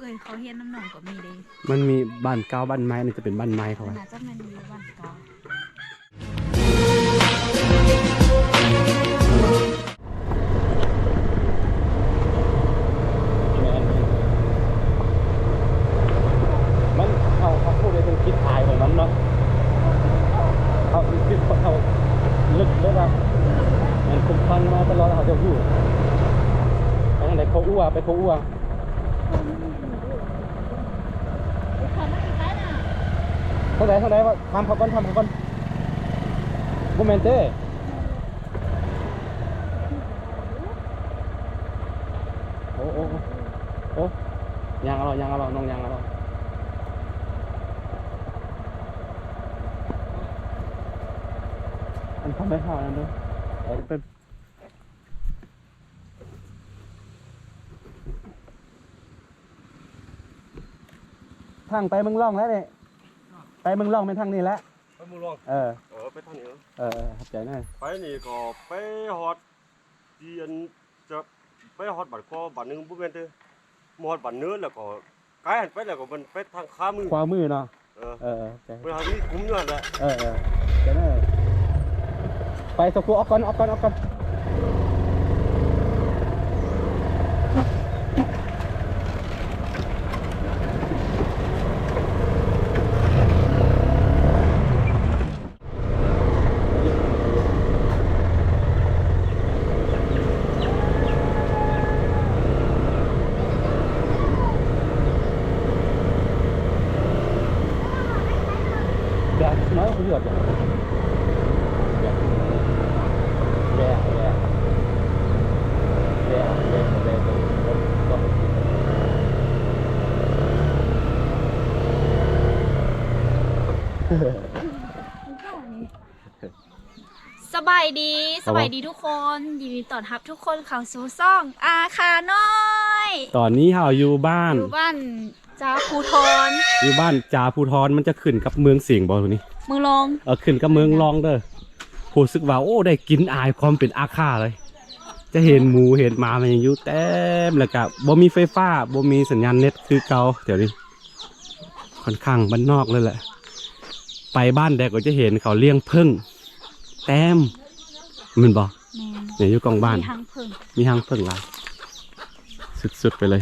ເອີຍ ເຂົາຮຽນນຳນ້ອງກໍມີເດ້. ມັນມີບ້ານເກົ່າ ບ້ານໃໝ່ ອັນນີ້ຈະເປັນບ້ານໃໝ່ເຂົາວ່າ ໜ້າຈະແມ່ນຢູ່ບ້ານເກົ່າ. ມັນ ເຮົາ ເຮົາຮູ້ໄດ້ເຖິງທິດທາງຂອງມັນເນາະ ເຮົາ ເຮົາລຶກເລີຍວ່າ ມັນຄົງພັນມາຕະຫຼອດ ເຮົາຈະຮູ້ ໄປທາງໃດ ໂຄອັວ ໄປໂຄອັວ. ທາງໃດ ທາງໃດວະ? ຖາມເຂົາກ່ອນ ຖາມເຂົາກ່ອນ. ບໍ່ແມ່ນເດ້. ໂອ້ ໂອ້ ໂອ້ ໂອ້ ຍ່າງເອົາ ຍ່າງເອົາ ນ້ອງຍ່າງເອົາ. ອັນທຳໄມເຮົານັ້ນເດີ ເອີ ເປັນ ທາງໄປເມືອງລອງແລ້ວນີ້ ໄປເມືອງລອງແມ່ນທາງນີ້ແຫຼະ. ໄປເມືອງລອງ ເອີ ເອີ ໄປທາງນີ້ເອີ ເອີ ເອີ ຂອບໃຈນະ. ໄປນີ້ກໍໄປຮອດທີ່ອັນ ຈະໄປຮອດບ້ານກໍບ້ານໜຶ່ງ ບໍ່ແມ່ນເດີ ມາຮອດບ້ານເນີນ ແລ້ວກໍກາຍຫັ້ນໄປ ແລ້ວກໍມັນໄປທາງຂວາມື ຂວາມືເນາະ. ເອີ ເອີ ເອີ ໂອເຄ ເພິ່ນຫາມີກຸ່ມຢູ່ຫັ້ນແຫຼະ. ເອີ ເອີ ເອີ ໄປ ສັກຄູ່ ອອກກ່ອນ ອອກກ່ອນ ອອກກ່ອນ. ສະບາຍດີ ສະບາຍດີທຸກຄົນ ຍິນດີຕ້ອນຮັບທຸກຄົນເຂົ້າສູ່ຊ່ອງອາຄານ້ອຍ. ຕອນນີ້ເຮົາຢູ່ບ້ານ ຢູ່ບ້ານຈາພູທອນ ຢູ່ບ້ານຈາພູທອນ ມັນຈະຂຶ້ນກັບເມືອງສິງບໍ່ນີ້? ເມືອງລອງ ເອີ ຂຶ້ນກັບເມືອງລອງເດີ. ຮູ້ສຶກວ່າ ໂອ້ ໄດ້ກິ່ນອາຍຄວາມເປັນອາຄາເລີຍ ຈະເຫັນໝູເຫັນໝາ ມັນຍັງຢູ່ເຕັມ ແລ້ວກະບໍ່ມີໄຟຟ້າ ບໍ່ມີສັນຍານເນັດຄືເກົ່າແຖວນີ້. ຂ້ອນຂ້າງບ້ານນອກເລີຍແຫຼະ ໄປບ້ານໃດກໍຈະເຫັນເຂົາລ້ຽງເຜິ້ງເຕັມ ແມ່ນບໍ່? ແມ່ນ ນີ້ຢູ່ກ້ອງບ້ານ ມີຮັງເຜິ້ງ ມີຮັງເຜິ້ງຫຼາຍ ສຸດໆໄປເລີຍ.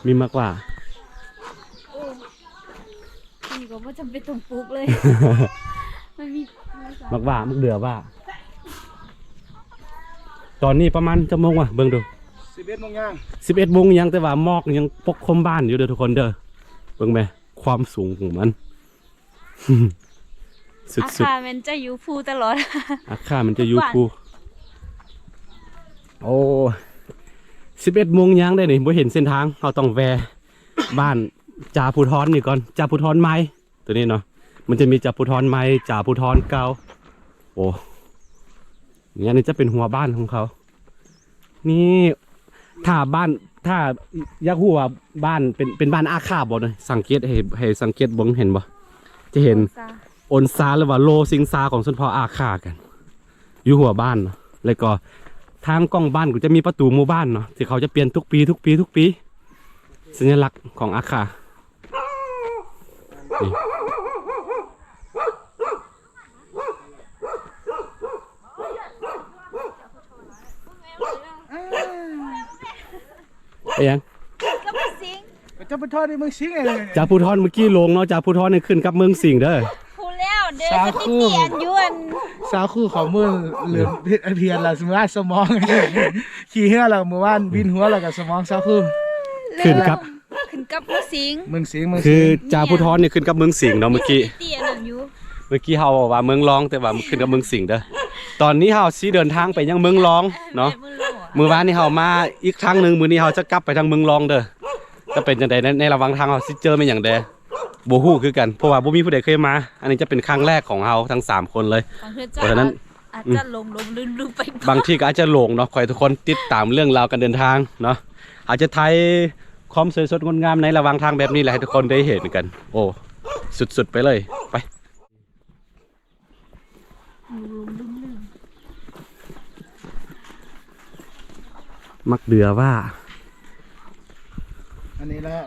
ມີໝາກຫວ້າ ໂອ້ ນີ້ກໍບໍ່ຈຳເປັນຕ້ອງປູກເລີຍ ມັນມີໝາກຫວ້າ ໝາກເດືອຫວ້າ. ຕອນນີ້ປະມານຈັກໂມງວະ? ເບິ່ງດູ ສິບເອັດໂມງຍ່າງ ສິບເອັດໂມງຍ່າງ ແຕ່ວ່າໝອກຍັງປົກຄຸມບ້ານຢູ່ເດີທຸກຄົນເດີ. ເບິ່ງແມ ຄວາມສູງຂອງມັນ ສຸດໆ. ອາຄາແມ່ນຈະຢູ່ພູຕະຫຼອດ ອາຄາແມ່ນຈະຢູ່ພູ. ໂອ້ ສິບເອັດໂມງຍ່າງໄດ້ນີ້ ບໍ່ເຫັນເສັ້ນທາງ ເຮົາຕ້ອງແວ່ບ້ານຈາພູທອນນີ້ກ່ອນ ຈາພູທອນໃໝ່ ຕົວນີ້ເນາະ ມັນຈະມີຈາພູທອນໃໝ່ ຈາພູທອນເກົ່າ. ໂອ້ ນີ້ ອັນນີ້ຈະເປັນຫົວບ້ານຂອງເຂົານີ້. ຖ້າບ້ານ ຖ້າຢາກຮູ້ວ່າບ້ານເປັນ ເປັນບ້ານອາຄາບໍ່ເນາະ ສັງເກດໃຫ້ ໃຫ້ສັງເກດເບິ່ງ ເຫັນບໍ່? ຈະເຫັນອົນຊາ ອົນຊາ ຫຼືວ່າໂລ່ຊິງຊາຂອງຊົນເຜົ່າອາຄາກັນ ຢູ່ຫົວບ້ານເນາະ. ແລ້ວກໍທາງກ້ອງບ້ານກໍຈະມີປະຕູໝູ່ບ້ານເນາະ ທີ່ເຂົາຈະປ່ຽນທຸກປີ ທຸກປີ ທຸກປີ ສັນຍາລັກຂອງອາຄາ. ນີ້ ເປັນຫຍັງ? ຈາພູທອນນີ້ເມືອງສິງເດ້ ຈາພູທອນເມື່ອກີ້ລົງເນາະ ຈາພູທອນນີ້ຂຶ້ນກັບເມືອງສິງເດີ. ຜູ້ແລ້ວເດີ ສາວຄູ ສະຖິຕິອັນຢູ່ອັນ ສາວຄູເຂົາມື້ເລີ່ມເຮັດອາເພຍລະ ສະມອງ ຂີ່ເຮືອລະ ມື້ວານວິນຫົວລະກະສະໝອງ ສາວຄູ ຂຶ້ນກັບ ຂຶ້ນກັບເມືອງສິງ ເມືອງສິງ ເມືອງສິງ ຄືຈາພູທອນນີ້ຂຶ້ນກັບເມືອງສິງເນາະ. ເມື່ອກີ້ ມີສະຖິຕິອັນນັ້ນຢູ່ ເມື່ອກີ້ເຮົາເວົ້າວ່າເມືອງລອງ ແຕ່ວ່າມັນຂຶ້ນກັບເມືອງສິງເດີ. ຕອນນີ້ເຮົາຊິເດີນທາງໄປຍັງເມືອງລອງເນາະ ເອີ ເມືອງລອງ ມື້ວານນີ້ເຮົາມາອີກຄັ້ງໜຶ່ງ ມື້ນີ້ເຮົາຈະກັບໄປທາງເມືອງລອງເດີ. ຈະເປັນຈັ່ງໃດ ໃນ ໃນລະຫວ່າງທາງເຮົາຊິເຈີແມ່ນຫຍັງແດ່ ບໍ່ຮູ້ຄືກັນ ເພາະວ່າບໍ່ມີຜູ້ໃດເຄີຍມາ. ອັນນີ້ຈະເປັນຄັ້ງແລກຂອງເຮົາທັງສາມຄົນເລີຍ ເພາະສະນັ້ນ ອາດຈະຫຼົງໆລືມໆໄປ ບາງທີກໍອາດຈະຫຼົງເນາະ. ຂໍໃຫ້ທຸກຄົນຕິດຕາມເລື່ອງລາວການເດີນທາງເນາະ ອາດຈະຖ່າຍຄວາມສວຍສົດງົດງາມໃນລະຫວ່າງທາງແບບນີ້ແຫຼະ ໃຫ້ທຸກຄົນໄດ້ເຫັນກັນ. ໂອ້ ສຸດໆໄປເລີຍ ໄປ. ໝາກເດືອຫວ້າ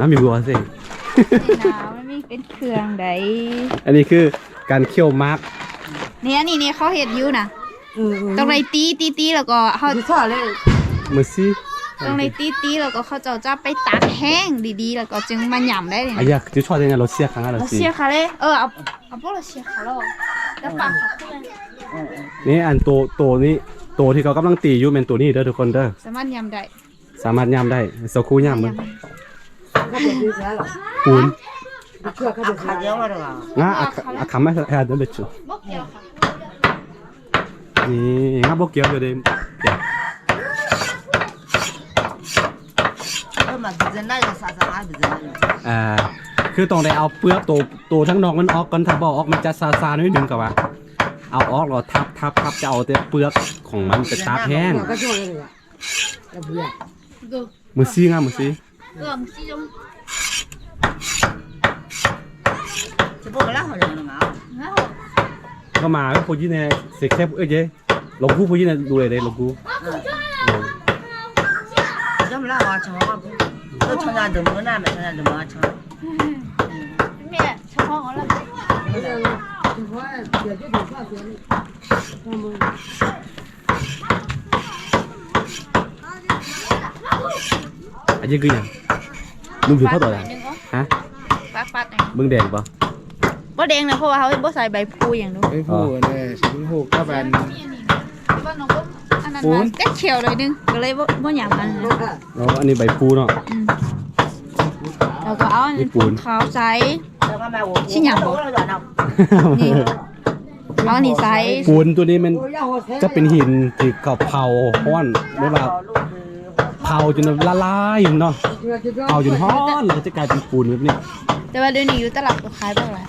ນະມີບົວເຊ ນີ້ນະ ມັນມີເປັນເຄື່ອງໃດ໋. ອັນນີ້ຄືການຄ້ຽວໝາກ ນີ້ ອັນນີ້ນີ້ເຂົາເຮັດຢູ່ນະ. ເອີໆ ຕ້ອງໄດ້ຕີ ຕີ ຕີ ແລ້ວກໍເຮົາ ມື້ຊີ້ ຕ້ອງໄດ້ຕີ ຕີ ແລ້ວກໍເຂົາເຈົ້າຈະໄປຕາກແຫ້ງດີໆ ແລ້ວກໍຈຶ່ງມາຫຍ້ຳໄດ້ນີ້. ອາຢາ ຈື່ຊອດເດ້ນະ ລົດເຊຍຄັງ ລົດເຊຍຄັງເລີຍ. ເອີ ເອົາ ເອົາບໍ່ລົດເຊຍຄັງໂລ ແລ້ວປາກເຂົາຄື ນີ້ ອັນໂຕ ໂຕນີ້ ໂຕທີ່ເຂົາກຳລັງຕີຢູ່ແມ່ນໂຕນີ້ເດີທຸກຄົນເດີ ສາມາດຫຍ້ຳໄດ້. ສາມາດຫຍ້ຳໄດ້ ເຊົາຄູຫຍ້ຳເບິ່ງ ປູນ ອາຄາເຍາະມາດອກ ງາອາຄາ ອາຄາມາແຮດເດີເບັດ ນີ້ງາບໍ່ກຽວເດີ ເອີ ຄືຕ້ອງໄດ້ເອົາເປືອກໂຕ ໂຕທາງນອກມັນອອກກ່ອນ ຖ້າບໍ່ເອົາອອກມັນຈະຊາໆໜ້ອຍໜຶ່ງ ກະວ່າເອົາອອກແລ້ວທັບ ທັບ ທັບ ຈະເອົາແຕ່ເປືອກຂອງມັນໄປຕາກແຫ້ງ. ມື້ຊີ້ງາມມື້ຊີ້ ກະມາຜູ້ຍິນແນ່ ເຊແຄບເອີເຢ ລົງກູຜູ້ຍິນແນ່ ດູເດ້ ລົງກູ. ແມ່ ອັນນີ້ຄືຫຍັງ? ລຸງຖືເຂົ້າຕອນໃດ? ຮະ? ປັດໆ ເບິ່ງແດງບໍ່? ບໍ່ແດງນະ ເພາະວ່າເຮົາບໍ່ໃສ່ໃບພູຫຍັງເດ້. ໃບພູ ອໍ ອັນນີ້ໃສ່ໃບພູກັບອັນອັນນັ້ນ ມັນຈະຂຽວໜ້ອຍໜຶ່ງ ກໍເລີຍບໍ່ ບໍ່ຫຍັງອັນນັ້ນ. ອໍ ອັນນີ້ໃບພູເນາະ. ອືມ ແລ້ວກໍເອົາອັນນີ້ປູນຂາວໃສ່ ຊິຫຍັງບໍ່? ນີ້ ເອົາອັນນີ້ໃສ່. ປູນຕົວນີ້ມັນຈະເປັນຫີນທີ່ເຂົາເຜົາຮ້ອນ ແບບວ່າເຜົາຈົນລະລາຍເນາະ ເຜົາຈົນຮ້ອນ ແລ້ວກໍຈະກາຍເປັນປູນແບບນີ້. ແຕ່ວ່າດຽວນີ້ຢູ່ຕະຫຼາດກໍຂາຍບໍ່ຫຼາຍ.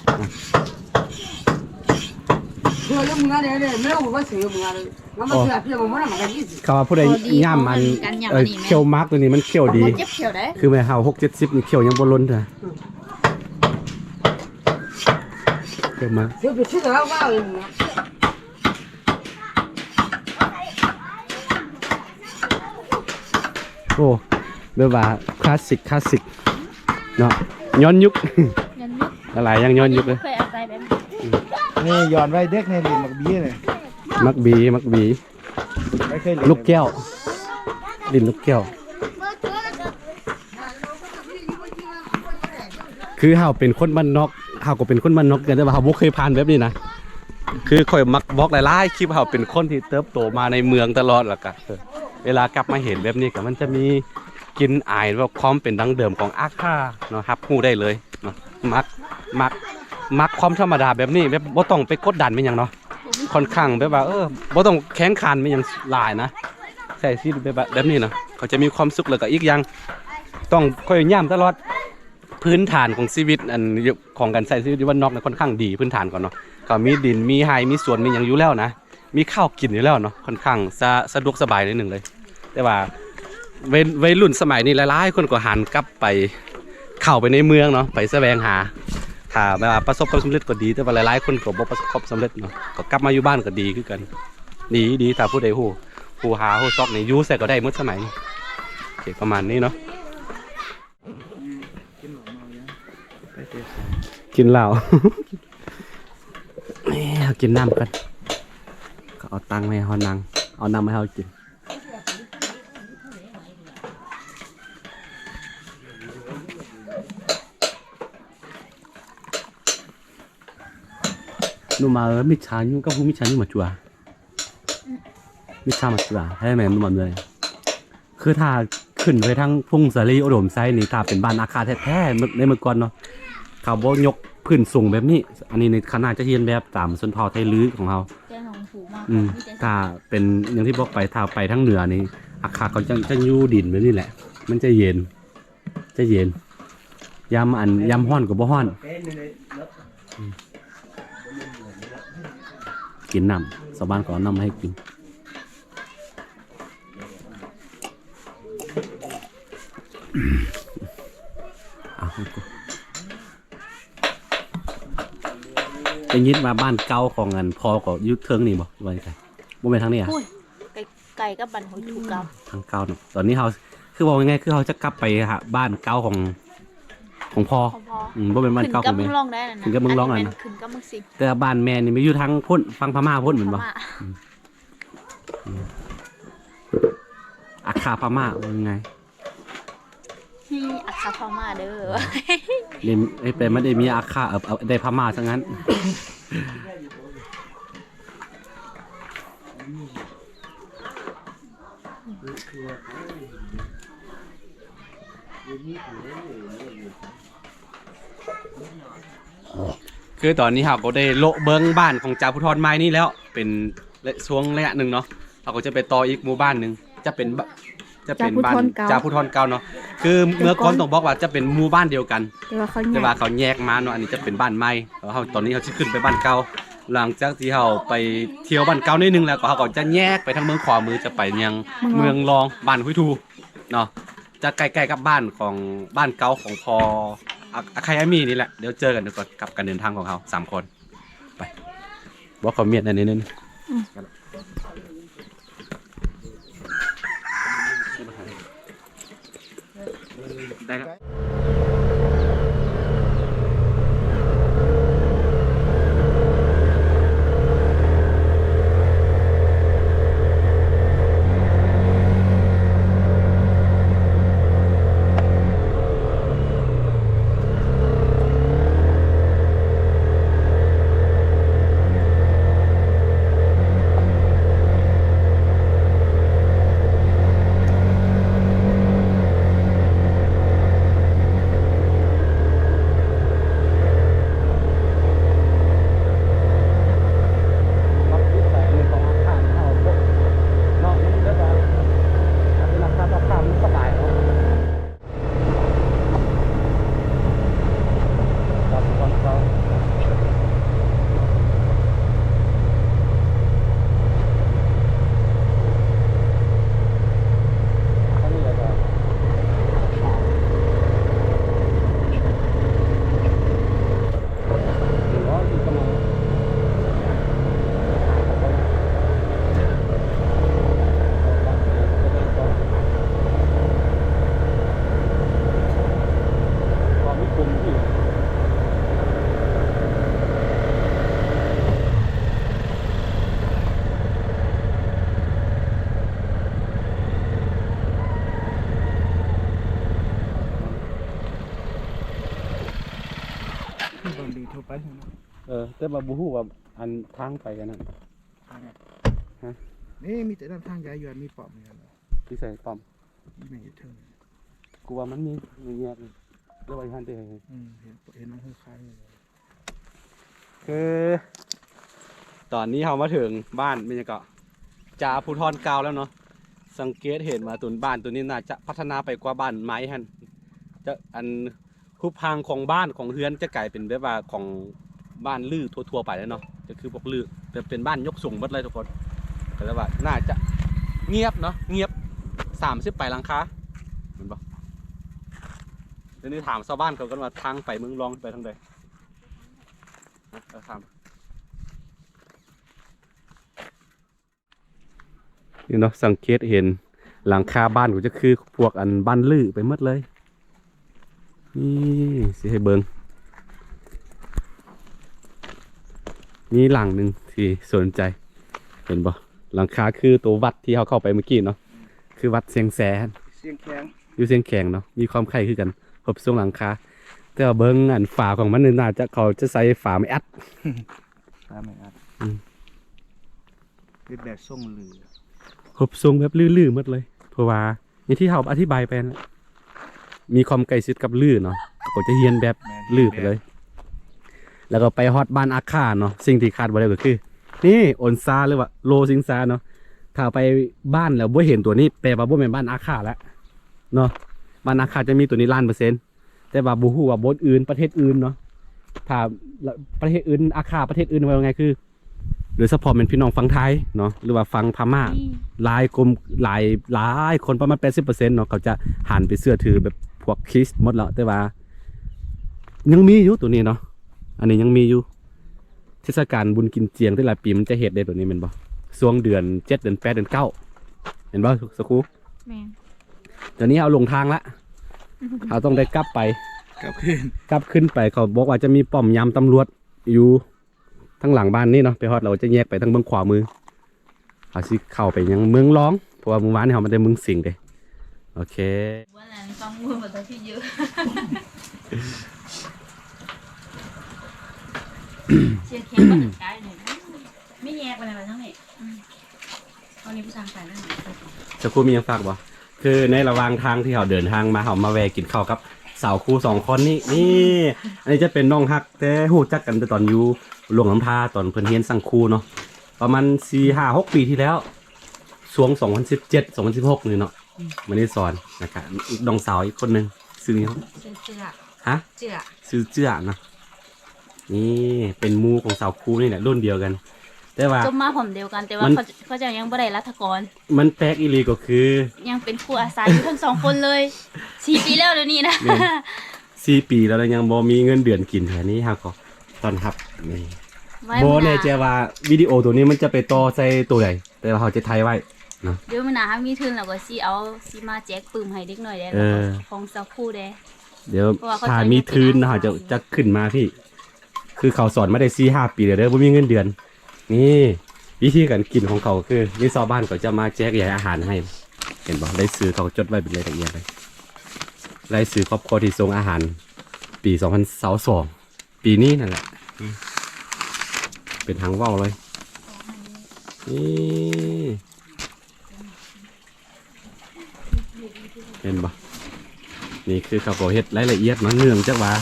ເຂົາວ່າຜູ້ໃດ ອໍ ດີ ຢ້າມມັນ ເອີ ອັນນີ້ແມ່ນ ຂ້ຽວໝາກຕົວນີ້ມັນຂ້ຽວດີ ບໍ່ເຈັບຂ້ຽວໃດ ຄືແມ່ນເຮົາຫົກເຈັດສິບນີ້ຂ້ຽວຍັງບໍ່ຫຼົ່ນເທື່ອ. ເຂົ້າມາ ໂອ້ ແບບວ່າຄລາສສິກ ຄລາສສິກເນາະ ຍ້ອນຍຸກ ຍ້ອນຍຸກ ຫຼາຍໆຢ່າງຍ້ອນຍຸກເລີຍ. ນີ້ຍ້ອນໄວ້ເດັກໃນຫຼິ້ນໝາກບີນີ້ ໝາກບີ ໝາກບີ ລູກແກ້ວ ຫຼິ້ນລູກແກ້ວ. ຄືເຮົາເປັນຄົນບ້ານນອກ ເຮົາກໍເປັນຄົນບ້ານນອກຄືກັນ ແຕ່ວ່າເຮົາບໍ່ເຄີຍຜ່ານແບບນີ້ນະ. ຄືຂ້ອຍມັກບອກຫຼາຍໆຄລິບ ເຮົາເປັນຄົນທີ່ເຕີບໂຕມາໃນເມືອງຕະຫຼອດ ແລ້ວກະ ເອີ ເວລາກັບມາເຫັນແບບນີ້ ກະມັນຈະມີກິ່ນອາຍ ແບບຄວາມເປັນດັ້ງເດີມຂອງອາຄາເນາະ ຮັບຮູ້ໄດ້ເລີຍເນາະ. ມັກ ມັກ ມັກຄວາມທຳມະດາແບບນີ້ ແບບບໍ່ຕ້ອງໄປກົດດັນແມ່ນຫຍັງເນາະ. ຄ່ອນຂ້າງແບບວ່າ ເອີ ບໍ່ຕ້ອງແຂງຂັນແມ່ນຫຍັງຫຼາຍນະ ໃຊ້ຊີວິດແບບ ແບບນີ້ນະ ເຂົາຈະມີຄວາມສຸກ. ແລ້ວກໍອີກຢ່າງ ຕ້ອງ ຂ້ອຍຢ້ຳຕະຫຼອດ ພື້ນຖານຂອງຊີວິດ ອັນ ຂອງການໃຊ້ຊີວິດຢູ່ບ້ານນອກນະ ຄ່ອນຂ້າງດີ ພື້ນຖານເຂົາເນາະ ເຂົາມີດິນ ມີໄຮ່ ມີສວນ ມີຫຍັງຢູ່ແລ້ວນະ ມີເຂົ້າກິນຢູ່ແລ້ວເນາະ ຄ່ອນຂ້າງສະ ສະດວກສະບາຍໜ້ອຍໜຶ່ງເລີຍ. ແຕ່ວ່າ ໄວ ໄວລຸ້ນສະໄໝນີ້ ຫຼາຍໆຄົນກໍຫັນກັບໄປ ເຂົ້າໄປໃນເມືອງເນາະ ໄປສະແຫວງຫາ ຖ້າແບບວ່າປະສົບຄວາມສຳເລັດກໍດີ ແຕ່ວ່າຫຼາຍໆຄົນກໍບໍ່ປະສົບຄວາມສຳເລັດເນາະ ກໍກັບມາຢູ່ບ້ານກໍດີຄືກັນ. ດີ ດີ ຖ້າຜູ້ໃດຮູ້ ຮູ້ຫາຮູ້ຊອກນີ້ ຢູ່ໃສກໍໄດ້ໝົດສະໄໝນີ້. ໂອເຄ ປະມານນີ້ເນາະ. ກິນເຫຼົ້າ ເຮົາກິນນ້ຳກ່ອນ ເຂົາເອົາຕັ່ງໃຫ້ເຮົານັ່ງ ເອົານ້ຳໃຫ້ເຮົາກິນ. ໜູມາ ເອີ ມິດສາຍຸ ກັບຜູ້ມິດສາຍຸມາຈົວ ມິດສາມາຈົວ ໃຫ້ແມ່ນໜູມາເມືອງ. ຄືຖ້າຂຶ້ນໄປທາງພົງສາລີ ອຸດົມໄຊນີ້ ຖ້າເປັນບ້ານອາຄາແທ້ໆ ໃນເມື່ອກ່ອນເນາະ ເຂົາບໍ່ຍົກພື້ນສູງແບບນີ້. ອັນນີ້ນີ້ ຂະໜາດຈະຮຽນແບບຕາມຊົນເຜົ່າໄທລື້ຂອງເຮົາ. ແຕ່ຂອງຜູ້ມາ ອືມ ມີແຕ່ ຖ້າເປັນຢ່າງທີ່ບອກໄປ ຖ້າໄປທາງເໜືອນີ້ ອາຄາເຂົາຈະ ຈະຢູ່ດິນແບບນີ້ແຫຼະ ມັນຈະເຢັນ ຈະເຢັນ ຍາມອັນ ຍາມຮ້ອນກໍບໍ່ຮ້ອນ. ອືມ ກິນນ້ຳ ຊາວບ້ານກໍເອົານ້ຳມາໃຫ້ກິນ. ໄດ້ຍິນວ່າບ້ານເກົ່າຂອງອັນພໍ່ກໍຢູ່ເທິງນີ້ບໍ່ ຫຼືວ່າຈັ່ງໃດ? ບໍ່ແມ່ນທາງນີ້ອະ? ພຸ້ນ ໃກ້ ໃກ້ກັບບ້ານຫ້ວຍທຸກເກົ່າ ທາງເກົ່າເນາະ. ຕອນນີ້ເຮົາ ຄືເວົ້າງ່າຍໆ ຄືເຮົາຈະກັບໄປຫາບ້ານເກົ່າຂອງ ຂອງພໍ່ ຂອງພໍ່. ອືມ ບໍ່ແມ່ນບ້ານເກົ່າຂອງແມ່ ຂຶ້ນກັບເມືອງລອງນັ້ນ ແຕ່ບ້ານແມ່ນີ້ມີຢູ່ທາງພຸ້ນ ຝັ່ງພະມ້າພຸ້ນແມ່ນບໍ່? ພະມ້າ ອືມ ອືມ ອາຄາພະມ້າ ວ່າງ່າຍ ມີອາຄາພະມ້າເດີ. ນີ້ ໄອ້ແປມັນໄດ້ມີອາຄາ ເອີ ເອົາ ໄດ້ພະມ້າຊະຊັ້ນ. ຄືຕອນນີ້ເຮົາກໍໄດ້ເລາະເບິ່ງບ້ານຂອງຈ່າພູທອນໃໝ່ນີ້ແລ້ວ ເປັນ ແລະ ຊ່ວງໄລຍະໜຶ່ງເນາະ ເຮົາກໍຈະໄປຕໍ່ອີກໝູ່ບ້ານໜຶ່ງ ຈະເປັນ ຈະເປັນບ້ານຈ່າພູທອນເກົ່າເນາະ. ຄືເມື່ອກ່ອນຕ້ອງບອກວ່າຈະເປັນໝູ່ບ້ານດຽວກັນ ແຕ່ວ່າເຂົາແຍກ ແຕ່ວ່າເຂົາແຍກມາເນາະ. ອັນນີ້ຈະເປັນບ້ານໃໝ່ ແລ້ວເຮົາ ຕອນນີ້ເຮົາຊິຂຶ້ນໄປບ້ານເກົ່າ. ຫຼັງຈາກທີ່ເຮົາໄປທ່ຽວບ້ານເກົ່າໜ້ອຍໜຶ່ງແລ້ວ ກໍເຮົາກໍຈະແຍກໄປທາງເມືອງຂວາມື ຈະໄປຍັງເມືອງລອງ ບ້ານຫ້ວຍທູເນາະ. ຈະໃກ້ໆກັບບ້ານຂອງ ບ້ານເກົ່າຂອງພໍ່ ອາ ອາໄຄອາມີນີ້ແຫຼະ. ດຽວເຈີກັນກ່ອນກັບການເດີນທາງຂອງເຮົາສາມຄົນ. ໄປ ບໍ່ຄອມເມັນອັນນີ້ໜຶ່ງ. ອືມ ໄດ້ແລ້ວ. ໄປທາງນັ້ນ ເອີ ແຕ່ວ່າບໍ່ຮູ້ວ່າອັນທາງໄປອັນນັ້ນ ທາງນັ້ນ ຮະ ນີ້ມີແຕ່ນັ້ນ ທາງຍ້າຍຢວນ ມີປ້ອມຢູ່ນັ້ນ ຢູ່ໃສປ້ອມ? ຢູ່ໃນເທິງ ກູວ່າມັນມີແຍກ ຫຼືວ່າຢູ່ຫັ້ນຕິ ອືມ ເຫັນ ເຫັນມັນຄືຄ້າຍຢູ່ ຄືຕອນນີ້ເຮົາມາເຖິງບ້ານ ແມ່ນຫຍັງເກາະ ຈ່າພູທອນເກົ່າແລ້ວເນາະ. ສັງເກດເຫັນວ່າຕົວບ້ານຕົວນີ້ໜ້າຈະພັດທະນາໄປກວ່າບ້ານໃໝ່ຫັ້ນ ຈະ ອັນ ຮູບຮ່າງຂອງບ້ານຂອງເຮືອນຈະກາຍເປັນແບບວ່າຂອງບ້ານລື້ທົ່ວໆໄປແລ້ວເນາະ ຈະຄືພວກລື້ ແບບເປັນບ້ານຍົກສູງໝົດເລີຍທຸກຄົນ ກໍເລີຍວ່າໜ້າຈະງຽບເນາະ ງຽບ ສາມສິບປາຍຫຼັງຄາ ແມ່ນບໍ່? ດຽວນີ້ຖາມຊາວບ້ານເຂົາກ່ອນວ່າທາງໄປເມືອງລອງໄປທາງໃດ ເອີ ຖາມ ນີ້ເນາະ ສັງເກດເຫັນຫຼັງຄາບ້ານກໍຈະຄືພວກອັນບ້ານລື້ໄປໝົດເລີຍ. ນີ້ຊິໃຫ້ເບິ່ງ ມີຫຼັງໜຶ່ງທີ່ສົນໃຈ ເຫັນບໍ່? ຫຼັງຄາຄືໂຕວັດທີ່ເຮົາເຂົ້າໄປເມື່ອກີ້ເນາະ ຄືວັດຊຽງແສ ຊຽງແຂງ ຢູ່ຊຽງແຂງເນາະ ມີຄວາມຄ້າຍຄືກັນ ຮູບຊົງຫຼັງຄາ ແຕ່ວ່າເບິ່ງອັນຝາຂອງມັນນີ້ ໜ້າຈະ ເຂົາຈະໃສ່ຝາໄມ້ອັດ ຝາໄມ້ອັດ ອືມ ເຮັດແບບຊົງລື້ ຮູບຊົງແບບລື້ໆໝົດເລີຍ ເພາະວ່າ ຢ່າງທີ່ເຮົາອະທິບາຍໄປນັ້ນແຫຼະ ມີຄວາມໃກ້ຊິດກັບລື້ເນາະ ເຂົາຈະຮຽນແບບ ແມ່ນ ລື້ໄປເລີຍ ແລ້ວກໍໄປຮອດບ້ານອາຄາເນາະ ສິ່ງທີ່ຂາດບໍ່ໄດ້ກໍຄື ນີ້ ໂອນຊາ ຫຼືວ່າໂລຊິງຊາເນາະ ຖ້າໄປບ້ານແລ້ວບໍ່ເຫັນຕົວນີ້ ແປວ່າບໍ່ແມ່ນບ້ານອາຄາແລ້ວເນາະ ບ້ານອາຄາຈະມີຕົວນີ້ລ້ານເປີເຊັນ ແຕ່ວ່າບໍ່ຮູ້ວ່າບ່ອນອື່ນ ປະເທດອື່ນເນາະ ຖ້າປະເທດອື່ນ ອາຄາປະເທດອື່ນ ເວົ້າງ່າຍຄື ໂດຍສະເພາະແມ່ນພີ່ນ້ອງຝັ່ງໄທເນາະ ຫຼືວ່າຝັ່ງພະມ້າ ອືມ ຫຼາຍຄົນ ຫຼາຍ ຫຼາຍຄົນ ປະມານແປດສິບເປີເຊັນເນາະ ເຂົາຈະຫັນໄປເຊື່ອຖືແບບພວກຄຣິສໝົດແລ້ວ ແຕ່ວ່າຍັງມີຢູ່ຕົວນີ້ເນາະ ອັນນີ້ຍັງມີຢູ່ ເທດສະການບຸນກິນຈຽງແຕ່ລະປີມັນຈະເຮັດເດ້ຕົວນີ້ແມ່ນບໍ່? ຊ່ວງເດືອນເຈັດ ເດືອນແປດ ເດືອນເກົ້າ ແມ່ນບໍ່ສະຄູ? ແມ່ນ ຕອນນີ້ເຮົາຫຼົງທາງລະ ເຮົາຕ້ອງໄດ້ກັບໄປ ກັບຄືນ ກັບຄືນໄປ ເຂົາບອກວ່າຈະມີປ້ອມຍາມຕຳຫຼວດຢູ່ ທາງຫຼັງບ້ານນີ້ເນາະ ໄປຮອດແລ້ວຈະແຍກໄປທາງເບື້ອງຂວາມື ເຮົາຊິເຂົ້າໄປຍັງເມືອງລອງ ເພາະວ່າມື້ວານນີ້ເຮົາມາແຕ່ເມືອງສິງເດ້ ໂອເຄ ຊຽງແຂງ ໄປທາງນີ້ ອືມ ເຮົານີ້ຜູ້ຊ່າງໄປແລ້ວ ສະຄູມີຫຍັງຝາກບໍ່? ຄືໃນລະຫວ່າງທາງທີ່ເຮົາເດີນທາງມາ ເຮົາມາແວ່ກິນເຂົ້າກັບສາວຄູສອງຄົນນີ້ ນີ້ ອັນນີ້ຈະເປັນນ້ອງຮັກ ແຕ່ຮູ້ຈັກກັນແຕ່ຕອນຢູ່ຫຼວງນ້ຳທາ ຕອນເພິ່ນຮຽນສັງຄູເນາະ ປະມານສີ່ ຫ້າ ຫົກປີທີ່ແລ້ວ ຊ່ວງສອງພັນສິບເຈັດ ສອງພັນສິບຫົກນີ້ເນາະ ອືມ ມະນີສອນ ແລ້ວກະນ້ອງສາວອີກຄົນໜຶ່ງ ຊື່ຫຍັງ? ຊື່ເຈື້ອ ຮະ? ເຈື້ອ ຊື່ເຈື້ອເນາະ ນີ້ເປັນໝູ່ຂອງສາວຄູນີ້ແຫຼະ ລຸ້ນດຽວກັນ ແຕ່ວ່າຈົບມາພ້ອມດຽວກັນ ແຕ່ວ່າ ມັນ ເຂົາ ເຂົາເຈົ້າຍັງບໍ່ໄດ້ລັດຖະກອນ ມັນແປກອີ່ຫຼີກໍຄື ຍັງເປັນຄູອາສາຢູ່ທັງສອງຄົນເລີຍ ສີ່ປີແລ້ວດຽວນີ້ນະ ແມ່ນ ສີ່ປີແລ້ວ ແລ້ວຍັງບໍ່ມີເງິນເດືອນກິນແທ້ ນີ້ເຮົາກໍຕ້ອນຮັບ ນີ້ ບໍ່ແນ່ໃຈວ່າວິດີໂອໂຕນີ້ມັນຈະໄປຕໍ່ໃສ່ໂຕໃດ ແຕ່ວ່າເຮົາຈະຖ່າຍໄວ້ເນາະ ດຽວມື້ໜ້າເຮົາມີທຶນ ແລ້ວກໍຊິເອົາ ຊິມາແຈກປຶ້ມໃຫ້ເດັກນ້ອຍແດ່ ເອີ ແລ້ວກໍຂອງສາວຄູແດ່ ດຽວ ເພາະວ່າເຂົາ ຖ້າມີທຶນເນາະ ເຮົາຈະ ຈະຂຶ້ນມາພີ້ ຄືເຂົາສອນມາໄດ້ສີ່ຫ້າປີແລ້ວເດີ ບໍ່ມີເງິນເດືອນ ນີ້ ວິທີການກິນຂອງເຂົາຄື ມີຊາວບ້ານເຂົາຈະມາແຈກຢາຍອາຫານໃຫ້ ເຫັນບໍ່? ລາຍຊື່ເຂົາຈົດໄວ້ເປັນລາຍລະອຽດເລີຍ ລາຍຊື່ຄອບຄົວທີ່ສົ່ງອາຫານປີສອງພັນຊາວສອງ ປີນີ້ນັ້ນແຫຼະ ອືມ ເປັນຫາງເວົ້າເລີຍ ນີ້ ເຫັນບໍ່? ນີ້ຄືເຂົາກໍເຮັດລາຍລະອຽດເນາະ ເນື່ອງຈາກວ່າ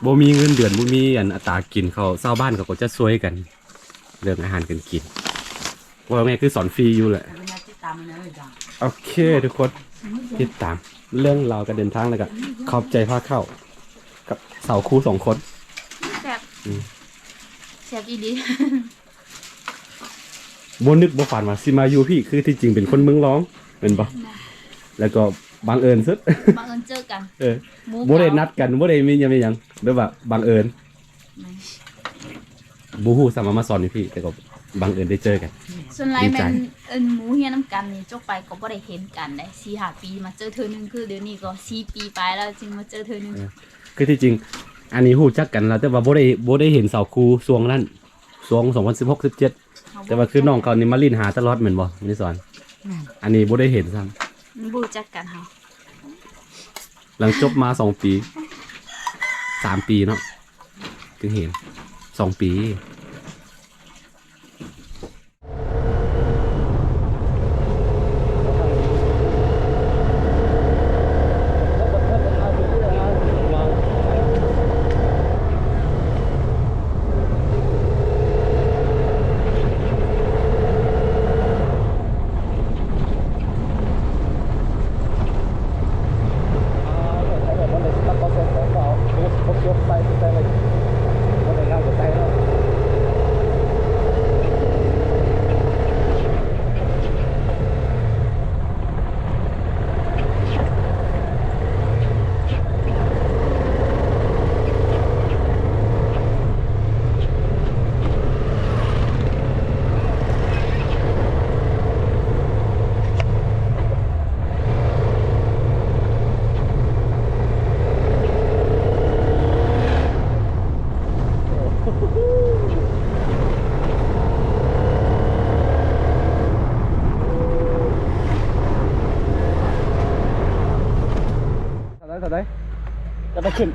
ບໍ່ມີເງິນເດືອນ ບໍ່ມີອັນອັດຕາກິນເຂົາ ຊາວບ້ານເຂົາກໍຈະຊ່ວຍກັນເລື່ອງອາຫານການກິນ ເວົ້າງ່າຍຄືສອນຟຣີຢູ່ແຫຼະ ໂອເຄ ທຸກຄົນ ຕິດຕາມເລື່ອງລາວການເດີນທາງ ແລ້ວກໍຂອບໃຈພາເຂົ້າກັບສາວຄູສອງຄົນ ແຊບ ອືມ ແຊບອີ່ຫຼີ. ບໍ່ນຶກບໍ່ຝັນວ່າຊິມາຢູ່ພີ້ ຄືທີ່ຈິງເປັນຄົນເມືອງລອງແມ່ນບໍ່? ແມ່ນ ແລ້ວກໍບັງເອີນສຸດ ບັງເອີນເຈີກັນ ເອີ ບໍ່ໄດ້ນັດກັນ ບໍ່ໄດ້ມີຫຍັງ ມີຫຍັງ ແບບວ່າບັງເອີນ ແມ່ນ ບໍ່ຮູ້ຊ້ຳວ່າມາສອນຢູ່ພີ້ ແຕ່ກໍບັງເອີນໄດ້ເຈີກັນ ສ່ວນຫຼາຍແມ່ນເອີ້ນໝູ່ຮຽນນຳກັນນີ້ ຈົບໄປກໍບໍ່ໄດ້ເຫັນກັນເດ້ ສີ່ຫ້າປີມາເຈີເທື່ອໜຶ່ງ ຄືດຽວນີ້ກໍສີ່ປີປາຍແລ້ວຈຶ່ງມາເຈີເທື່ອໜຶ່ງ ເອີ ຄືທີ່ຈິງ ອັນນີ້ຮູ້ຈັກກັນແລ້ວ ແຕ່ວ່າບໍ່ໄດ້ ບໍ່ໄດ້ເຫັນສາວຄູຊ່ວງນັ້ນ ຊ່ວງສອງພັນສິບຫົກ ສິບເຈັດ ແຕ່ວ່າຄືນ້ອງເຂົານີ້ມາຫຼິ້ນຫາຕະຫຼອດແມ່ນບໍ່ ມະນີສອນ? ແມ່ນ ອັນນີ້ບໍ່ໄດ້ເຫັນຊ້ຳ ບໍ່ຮູ້ຈັກກັນເຮົາ ຫຼັງຈົບມາສອງປີ ສາມປີເນາະ ຈຶ່ງເຫັນ ສອງປີ. ເທົ່າໃດ ເທົ່າໃດ? ຈະໄປຂຶ້ນ.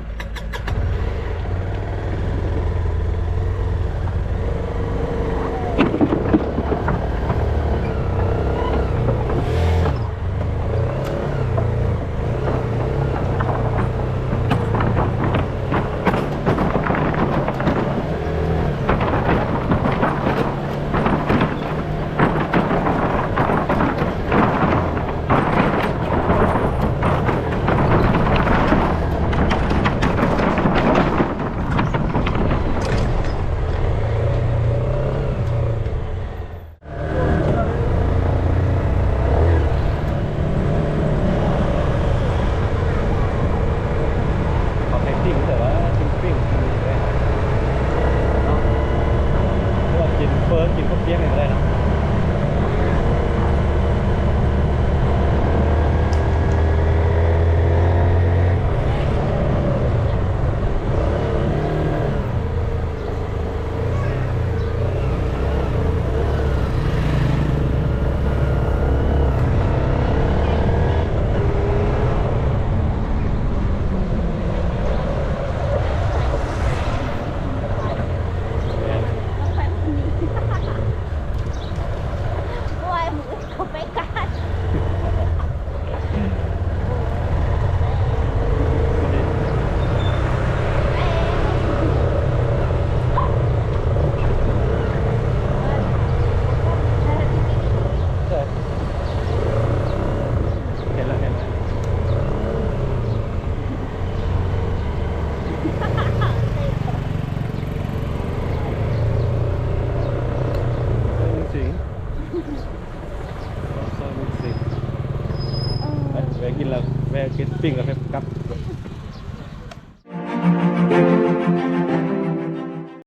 ເອົາໄຂ່ປີ້ງເດີວ່າ ປີ້ງໆ ເນາະ ຫຼືວ່າກິນເຝີ ກິນເຂົ້າປຽກນີ້ກໍໄດ້ເນາະ. ເຫັນແລ້ວ ເຫັນແລ້ວ. ເອີ ເບິ່ງສິງ ເອີ ເບິ່ງສິງ ເອີ ແວະ ແວະກິນແລ້ວ ແວະກິນປີ້ງແລ້ວຄ່ອຍກັບ.